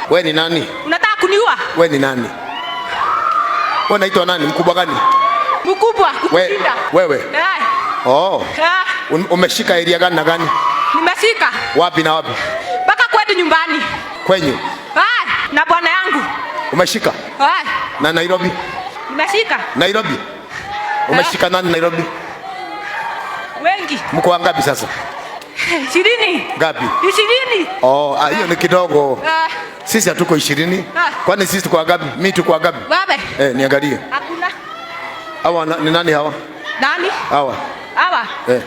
We ni nani? Unataka kuniua? We ni nani? Wewe unaitwa nani? Mkubwa gani? Mkubwa We, kukushinda. wewe. Eh. Oh. Eh. Umeshika area gani na gani? Nimeshika. Wapi na wapi? Mpaka kwetu nyumbani. Kwenyu. Eh, na bwana yangu. Umeshika? Eh. Na Nairobi? Nimeshika. Nairobi? Umeshika nani Nairobi? Wengi. Mko wangapi sasa? 20. Ngapi? 20. Oh, hiyo ni kidogo. Eh. Sisi hatuko 20. Ah. Kwani sisi tuko wangapi? Mimi tuko wangapi? Wewe. Eh, niangalie. Hakuna. Hawa ni nani hawa? Nani? Hawa. Hawa. Eh.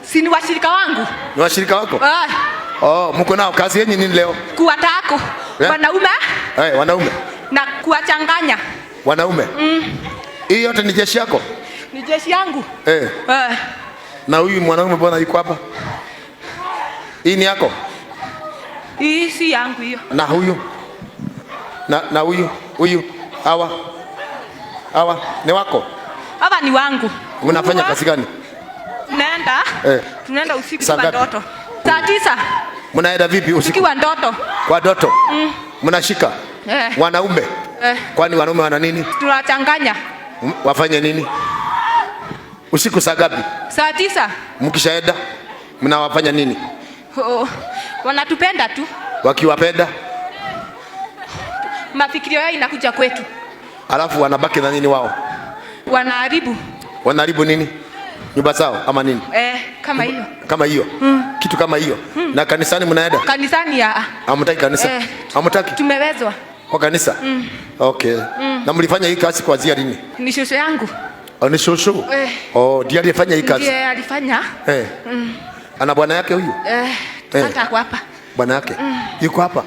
Si ni washirika wangu? Ni washirika wako? Ah. Oh, mko nao kazi yenu nini leo? Kuwatako. Eh? Wanaume? Eh, wanaume. Na kuwachanganya. Wanaume? Mm. Hii yote ni jeshi yako? Ni jeshi yangu. Eh. Eh. Na huyu mwanaume bwana yuko hapa? Hii ni yako? Hii si yangu hiyo. Na huyu? Na huyu? Huyu? Hawa? Hawa ni wako? Hawa ni wangu. Unafanya kazi gani? Tunaenda. Eh. Tunaenda usiku Saa kwa ngapi? ndoto. Saa 9. Mnaenda vipi usiku? Tukiwa ndoto. Kwa ndoto? Mm. Mnashika? Eh. Wanaume? Eh. Kwani wanaume wana nini? Tunachanganya. Wafanye nini? Usiku saa ngapi? Saa 9. Mkishaenda mnawafanya nini? Oh, wanatupenda tu. Wakiwapenda? Mafikirio yao inakuja kwetu. Alafu wanabaki na nini wao? Wanaharibu. Wanaharibu nini? Nyumba zao ama nini? Kama hiyo. Kama hiyo. Kitu kama hiyo. Na kanisani mnaenda? Kanisani ya. Hamtaki kanisa? Hamtaki? Tumewezwa. Kwa kanisa? Okay. Na mlifanya hii kazi kuanzia lini? Ni shosho yangu. Oh, ni shosho? Eh. Oh, ndiye aliyefanya hii kazi? Ndiye alifanya. Eh. Ana bwana yake huyu? Eh, Eh. hata ako hapa. Bwana yake? Yuko hapa?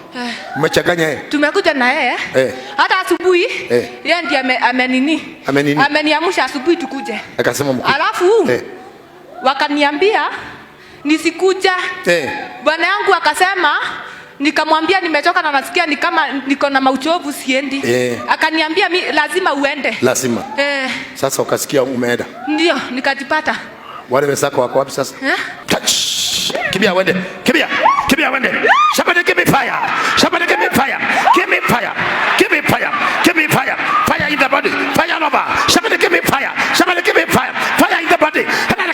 Mmechanganya yeye? Tumekuja na yeye. Eh. Hata asubuhi, Eh. yeye ndiye amenini. Amenini? Ameniamsha asubuhi tukuje. Akasema mkuje. Alafu, Eh. wakaniambia nisikuja. Eh. Bwana yangu akasema, nikamwambia nimechoka na nasikia ni kama niko na mauchovu siendi. Eh. Akaniambia mi, lazima uende. Lazima. Eh. Sasa ukasikia umeenda. Ndio, nikajipata. Wale wenzako wako wapi sasa? Eh? Touch. Kimbia uende. Kimbia. Kimbia uende. Somebody give me fire. Somebody give me fire. Give me fire. Give me fire. Give me fire. Fire in the body. Fire all over. Somebody give me fire. Somebody give me fire. Fire in the body. Hana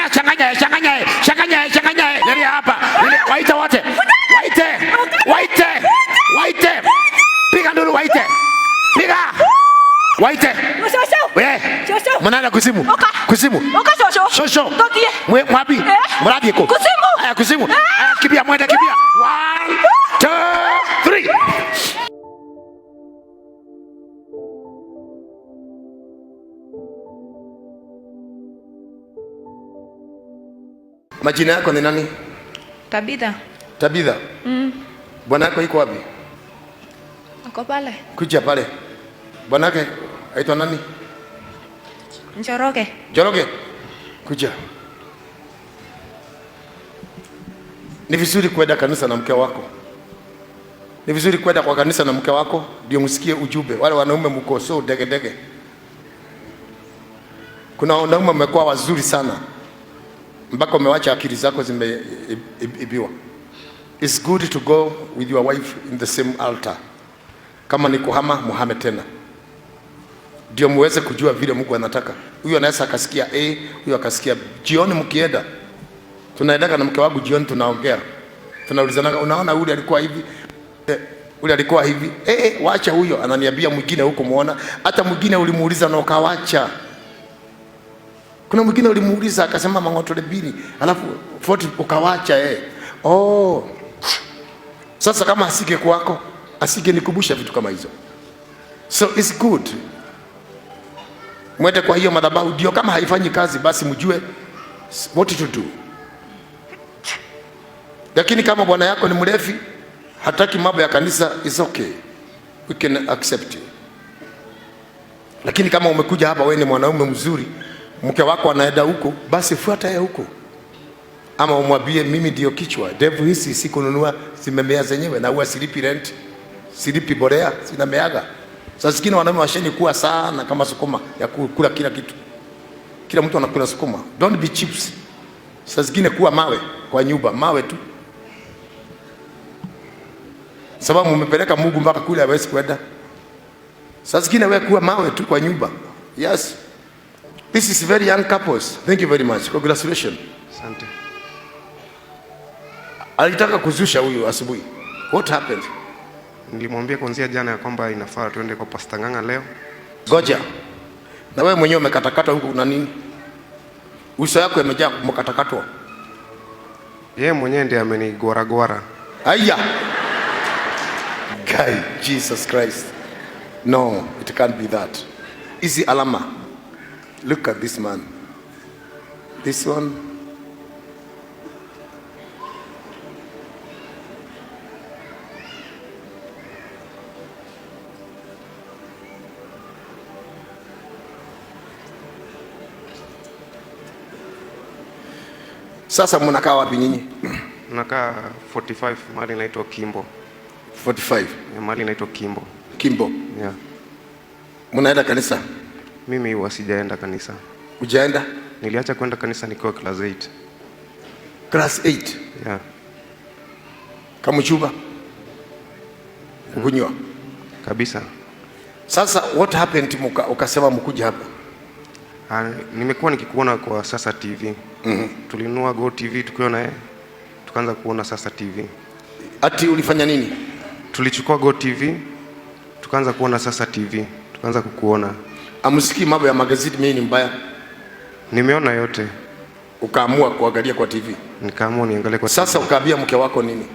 changanya, changanya, changanya, changanya. Nani hapa? Nani? Waite wote. Waite. Waite. Waite. Piga nduru waite. Piga. Waite. Shosho. We. Shosho. Mnaenda kuzimu. Oka. Kuzimu. Oka shosho. Shosho. Tokie. Mwe mwapi? Eh? Mradi ko. Kuzimu. Aya kuzimu. Eh? Aya kimbia mwende kimbia. 1 2 3. Majina yako ni nani? Tabitha. Tabitha. Bwana yako yuko wapi? Ako pale. Kuja pale. Bwana yake aitwa nani? Njoroge. Njoroge. Kuja. Ni vizuri kwenda kanisa na mke wako. Ni vizuri kwenda kwa kanisa na mke wako ndio msikie ujumbe. Wale wanaume mko so dege dege. Kuna wanaume mmekuwa wazuri sana mpaka umewacha akili zako zimeibiwa. It's good to go with your wife in the same altar. Kama ni kuhama, muhame tena. Ndio muweze kujua vile Mungu anataka. Huyu anaweza akasikia A, huyu akasikia B. Jioni mkienda, tunaendaka na mke wangu jioni tunaongea. Tunaulizana, unaona yule alikuwa hivi? Ule alikuwa hivi. Wacha huyo, ananiambia mwingine huko muona. Hata mwingine ulimuuliza na ukawacha. Kuna mwingine ulimuuliza akasema mang'otole 2, alafu 40 ukawacha. Oh. Sasa kama asige kwako, asige nikumbusha vitu kama hizo. So it's good. Mwende kwa hiyo madhabahu, ndio kama haifanyi kazi basi mjue what to do. Lakini kama bwana yako ni mlevi, hataki mambo ya kanisa, it's okay. We can accept it. Lakini kama umekuja hapa wewe ni mwanaume mzuri, mke wako anaenda huko, basi fuata yeye huko. Ama umwambie mimi ndio kichwa. Ndevu hizi sikununua, zimemea zenyewe na huwa silipi rent, silipi borea, zinameaga. Saa zingine wanaume washeni kuwa sana kama sukuma ya kula kila kitu. Kila mtu anakula sukuma. Don't be chips. Saa zingine kuwa mawe kwa nyumba, mawe tu. Sababu umepeleka Mungu mpaka kule hawezi kwenda. Saa zingine wewe kuwa mawe tu kwa nyumba. Yes. This is very young couples. Thank you very much. Congratulations. Asante. Alitaka kuzusha huyu asubuhi. What happened? Nilimwambia kuanzia jana ya kwamba inafaa tuende kwa Pastor Ng'ang'a leo. Goja. Na wewe mwenyewe umekatakatwa huku na nini? Uso yako imejaa mkatakatwa. Yeye mwenyewe ndiye amenigwaragwara. Aya. Guy, Jesus Christ. No, it can't be that. Hizi alama. Look at this man. This one. Sasa mnakaa wapi nyinyi? Nakaa 45 mahali inaitwa Kimbo. 45. Yeah, mahali inaitwa Kimbo. Kimbo. Yeah. Mnaenda kanisa? Mimi huwa sijaenda kanisa. Hujaenda? Niliacha kwenda kanisa nikiwa class 8. Class 8? Yeah. Kamuchuba? Kukunywa? Kabisa. Sasa what happened ukasema mkuje hapa? Nimekuwa nikikuona kwa Sasa TV. Tulinunua Go TV tukiwa naye, tukaanza kuona Sasa TV. Ati ulifanya nini? Tulichukua Go TV, tukaanza kuona Sasa TV, tukaanza kukuona. Amsikii mambo ya magazeti, mimi ni mbaya. Nimeona yote. Ukaamua kuangalia kwa TV? Nikaamua niangalie kwa Sasa TV. Ukaambia mke wako nini?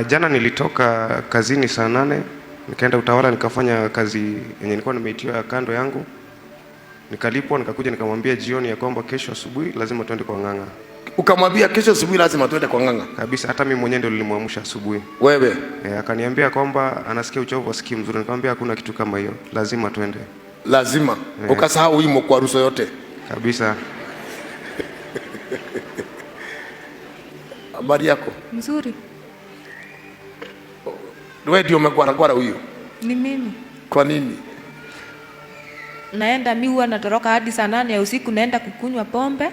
Jana nilitoka kazini saa 8, nikaenda Utawala nikafanya kazi yenye nilikuwa nimeitiwa ya kando yangu. Nikalipwa, nikakuja nikamwambia jioni ya kwamba kesho asubuhi lazima tuende kwa Ng'ang'a. Ukamwambia kesho asubuhi lazima tuende kwa Ng'ang'a? Kabisa, hata mimi mwenyewe ndio nilimwamsha asubuhi. Wewe? Akaniambia kwamba anasikia uchovu, asikii mzuri. Nikamwambia hakuna kitu kama hiyo, lazima tuende. Lazima. Ukasahau wimo kwa ruhusa yote. Kabisa. Habari yako? Mzuri. Wewe ndio umegwaragwara huyu? Ni mimi. Kwa nini? Naenda mi huwa natoroka hadi saa 8 ya usiku, naenda kukunywa pombe.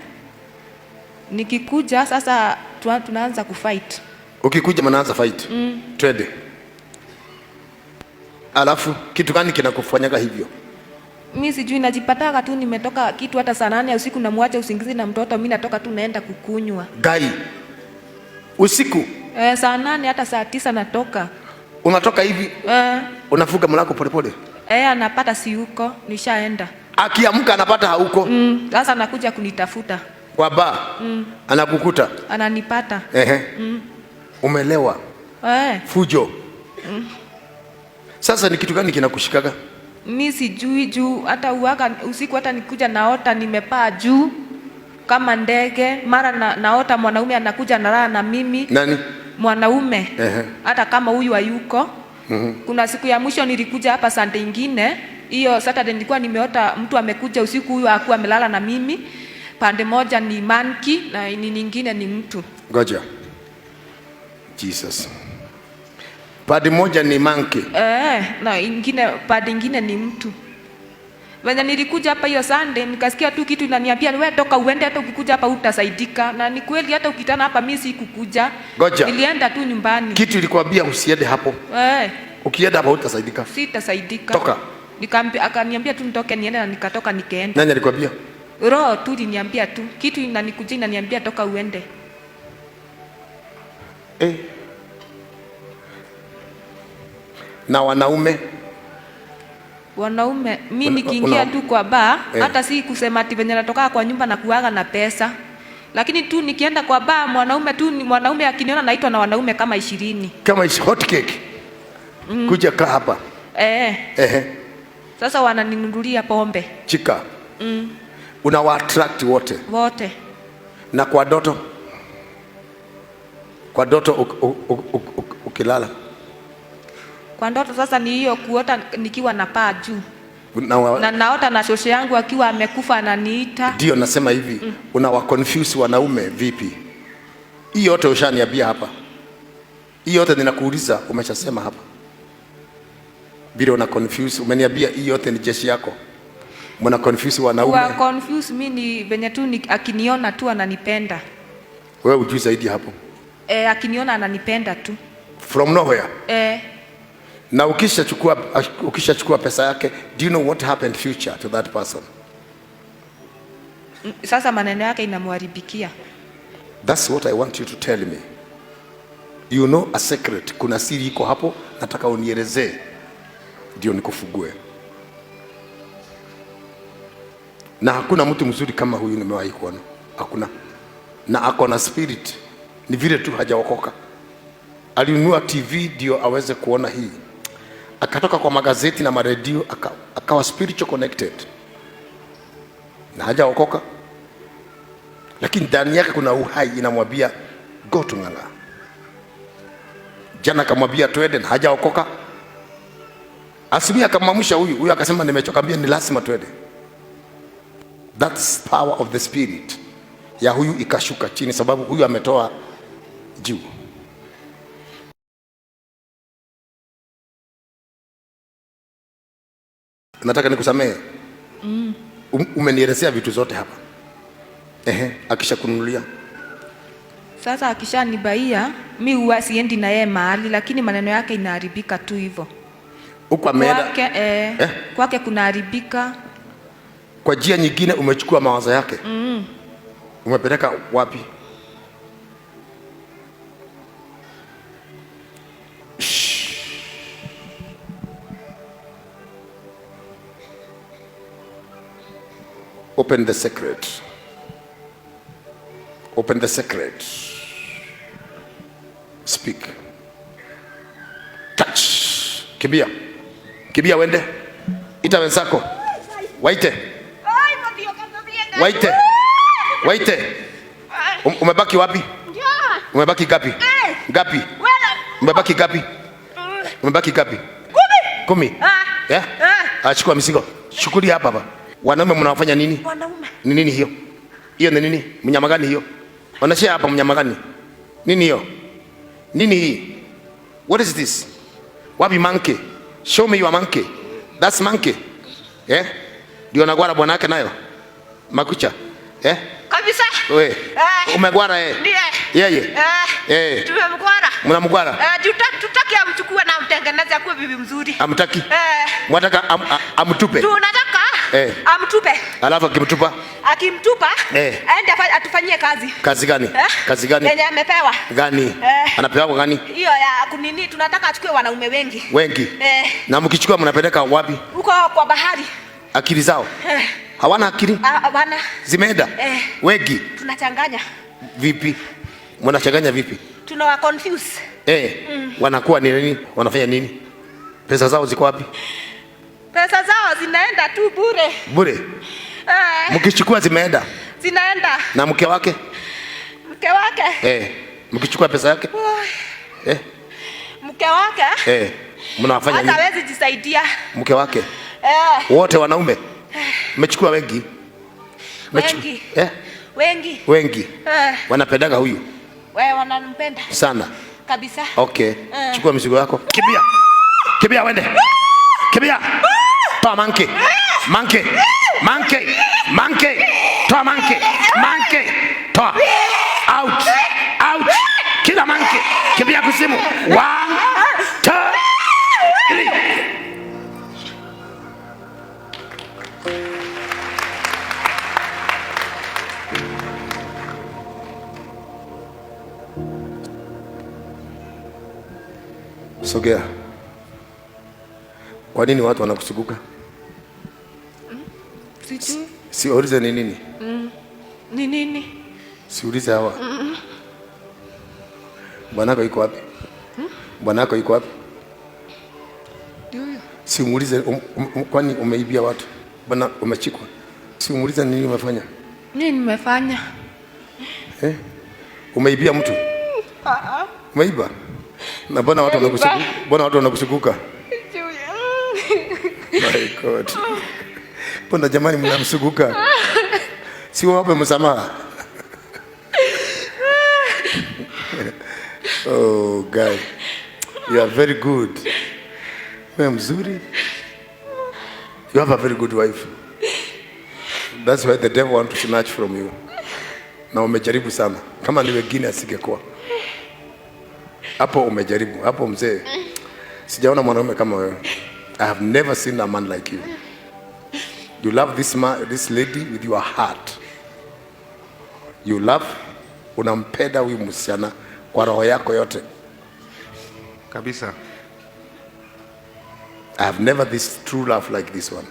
Nikikuja sasa tunaanza kufight. Ukikuja mnaanza fight? Twende. Alafu kitu gani kinakufanyaga hivyo? Mi sijui, najipataka tu nimetoka kitu hata saa 8 ya usiku, namwacha usingizi na mtoto, mi natoka tu naenda kukunywa. Gai. Usiku? Saa 8 hata saa 9 natoka. Unatoka hivi? Unafunga mlango polepole? Anapata si huko, nishaenda. Akiamka anapata hauko. Sasa anakuja kunitafuta. Kwa bar? Anakukuta? Ananipata. Umelewa? Fujo. Sasa ni kitu gani kinakushikaga? Mi sijui juu hata uaga usiku hata nikuja naota nimepaa juu kama ndege, mara naota mwanaume anakuja analala na mimi. Nani? Mwanaume. Hata kama huyu hayuko. Kuna siku ya mwisho nilikuja hapa Sunday ingine, hiyo Saturday nilikuwa nimeota mtu amekuja usiku, huyu hakuwa amelala na mimi. Pande moja ni monkey na ni nyingine ni mtu. Ngoja. Jesus. Pande moja ni monkey. Na ingine pande ingine ni mtu. Venye nilikuja hapa hiyo Sunday nikasikia tu kitu inaniambia wewe toka uende, hata ukikuja hapa utasaidika. Na ni kweli hata ukitana hapa mimi sikukuja. Ngoja. Nilienda tu nyumbani. Kitu ilikwambia usiende hapo. Ukienda hapa utasaidika. Sitasaidika. Toka. Akaniambia tu nitoke niende, na nikatoka nikaenda. Nani alikwambia? Roho tu iliniambia tu. Kitu inanikujia inaniambia toka uende. Na wanaume? Wanaume, mi nikiingia tu kwa bar, hata si kusema ati venye natoka kwa nyumba na kuaga na pesa. Lakini tu nikienda kwa bar, mwanaume tu, mwanaume akiniona naitwa na wanaume kama 20. Kama is hot cake. Kuja kaa hapa. Sasa wananinunulia pombe. Chika. Unawa attract wote. Wote. Na kwa ndoto? Kwa ndoto ukilala? Kwa ndoto sasa ni hiyo kuota nikiwa na paa juu. Na Na naota na shosho yangu akiwa amekufa ananiita. Ndio nasema hivi, unawa confuse wanaume vipi? Hii yote ushaniambia hapa. Hii yote ninakuuliza umeshasema hapa. Bila una confuse, umeniambia hii yote ni jeshi yako. Mna confuse wanaume. Wa confuse mimi ni venye tu ni, akiniona tu ananipenda. Wewe hujui zaidi hapo. Akiniona ananipenda tu. From nowhere. Eh. Na ukishachukua pesa yake, do you know what happened future to that person? Sasa maneno yake inamharibikia. That's what I want you to tell me. You know a secret. Kuna siri iko hapo, nataka unielezee ndio nikufugue. Na hakuna mtu mzuri kama huyu nimewahi kuona, hakuna. Na ako na spirit, ni vile tu hajaokoka. Alinunua TV ndio aweze kuona hii, akatoka kwa magazeti na maredio, akawa spiritual connected na hajaokoka, lakini ndani yake kuna uhai inamwambia go to Ng'ang'a. Jana akamwambia twende na hajaokoka. Asubuhi akamwamsha huyu, huyu akasema nimechoka, ambia ni lazima twende. That's power of the spirit ya huyu ikashuka chini, sababu huyu ametoa juu. Nataka nikusamehe. Umenielezea vitu zote hapa. Ehe, akishakununulia. Sasa akishanibaia, mi huwa siendi na yeye mahali, lakini maneno yake inaharibika tu hivyo. Huko ameenda. Kwake, Eh? kwake kunaharibika. Kwa njia nyingine umechukua mawazo yake. Umepeleka wapi? Shh. Open the secret. Open the secret. Speak. Touch. Kimbia. Kimbia wende. Ita wenzako. Waite. Waite. Waite. Umebaki wapi? Umebaki ngapi? Ngapi? Umebaki ngapi? Umebaki ngapi? 10. Eh? Achukua mizigo. Chukulia hapa hapa. Wanaume mnawafanya nini? Wanaume. Ni nini hiyo? Hiyo ni nini? Mnyama gani hiyo? Wanashia hapa mnyama gani? Nini hiyo? Nini hii? What is this? Wapi monkey? Show me your monkey. That's monkey. Eh? Ndio anagwara bwana yake nayo? Makucha. Eh? Kabisa. We. Umegwara eh? Ndiye. Yeye. Tumemgwara. Mnamgwara? Tutaki amchukue na amtengeneze akuwe bibi mzuri. Amtaki? Mwataka amtupe? Tunataka amtupe. Alafu akimtupa? Akimtupa, aende atufanyie kazi. Kazi gani? Kazi gani? Yenye amepewa. Gani? Anapewa gani? Hiyo ya kunini, tunataka achukue wanaume wengi. Wengi? Na mkichukua mnapeleka wapi? Huko kwa bahari. Akili zao? Hawana akili? Hawana. Zimeenda? Wengi? Tunachanganya. Vipi? Mnachanganya vipi? Tunawa confuse. Wanakuwa ni nini? Wanafanya nini? Pesa zao ziko wapi? Pesa zao zinaenda tu bure. Bure? Mkichukua zimeenda? Zinaenda. Na mke wake? Mke wake? Mkichukua pesa yake? Oi. Mke wake? Mnawafanya nini? Hata hawezi jisaidia. Mke wake? Wote wanaume? Mmechukua wengi? Wengi. Wengi. Wengi. Wanapendaga huyu? Wewe wanampenda. Sana. Kabisa. Okay. Chukua mizigo yako. Kimbia. Kimbia wende. Kimbia. Toa monkey. Monkey. Monkey. Monkey. Toa monkey. Monkey. Toa. Out. Out. Kila monkey. Kimbia kuzimu. 1, 2, 3. Sogea. Kwa nini watu wanakusuguka? Sijui. Siulize ni nini? Ni nini? Siulize hawa. Bwanako yuko wapi? Bwanako yuko wapi? Ndio huyo. Simuulize, kwani umeibia watu? Bwana umechikwa. Simuulize nini umefanya? Nini nimefanya? Umeibia mtu? Umeiba? Na mbona watu Nimeiba. wanakusuguka? Mbona watu wanakusuguka? My God. Mbona jamani mnamsuguka? Si wape msamaha. Oh God. You are very good. Wewe mzuri. You have a very good wife. That's why the devil wants to snatch from you. Na umejaribu sana. Kama ni wengine asingekuwa. Hapo umejaribu. Hapo mzee. Sijaona mwanaume kama wewe. I have never seen a man like you. You love this man, this lady with your heart. You love, unampenda huyu msichana kwa roho yako yote. Kabisa. I have never this true love like this one.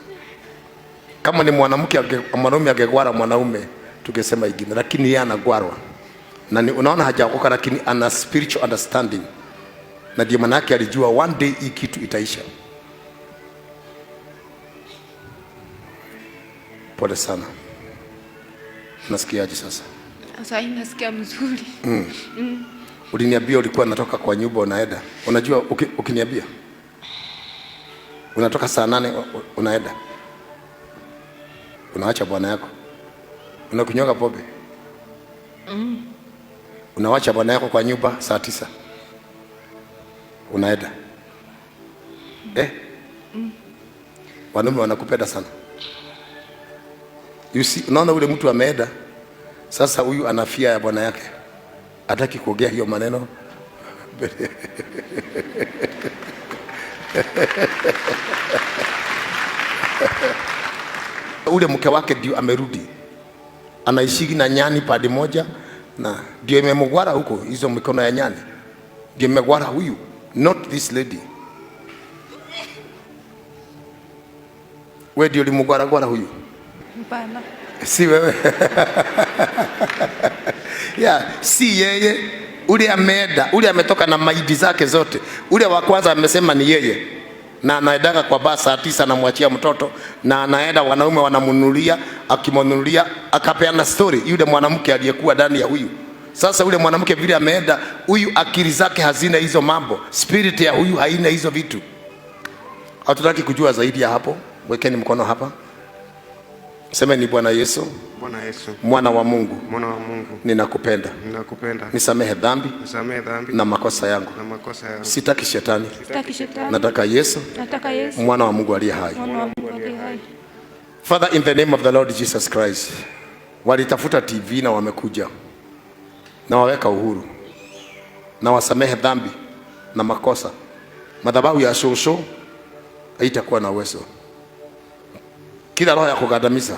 Kama ni mwanamke mwanaume angegwara mwanaume tungesema ingine, lakini yeye anagwarwa. Na ni, unaona hajaokoka lakini ana spiritual understanding. Na ndio maana yake alijua one day hii kitu itaisha. Pole sana. Nasikiaje sasa? Sasa hii nasikia mzuri. Uliniambia ulikuwa unatoka kwa nyumba unaenda. Unajua ukiniambia unatoka saa 8 unaenda. Unaacha bwana yako. Unakunyoka pombe. Unawacha bwana yako kwa nyumba saa 9. Unaenda. Wanaume wanakupenda sana. You see, unaona ule mtu ameenda. Sasa huyu ana fear ya bwana yake. Hataki kuongea hiyo maneno. Ule mke wake ndio amerudi. Anaishi na nyani pande moja na ndio imemgwara huko, hizo mikono ya nyani. Ndio imegwara huyu, not this lady. Wewe ndio ulimgwara gwara huyu? Hapana. Si wewe. Yeah, si yeye. Ule ameenda, ule ametoka na maidi zake zote. Ule wa kwanza amesema ni yeye. Na anaendaga kwa baa saa 9 anamwachia mtoto, na anaenda wanaume wanamnunulia, akimnunulia akapeana story yule mwanamke aliyekuwa ndani ya huyu. Sasa yule mwanamke vile ameenda, huyu akili zake hazina hizo mambo. Spirit ya huyu haina hizo vitu. Hatutaki kujua zaidi ya hapo. Wekeni mkono hapa. Sema ni Bwana Yesu. Bwana Yesu. Mwana wa Mungu. Mwana wa Mungu. Ninakupenda. Ninakupenda. Nisamehe dhambi. Nisamehe dhambi. Na makosa yangu. Na makosa yangu. Sitaki shetani. Sitaki shetani. Nataka Yesu. Nataka Yesu. Mwana wa Mungu aliye hai. Mwana wa Mungu aliye hai. Father, in the name of the Lord Jesus Christ. Walitafuta TV na wamekuja. Na waweka uhuru. Na wasamehe dhambi na makosa. Madhabahu ya shosho haitakuwa na uwezo. Kila roho ya kugandamiza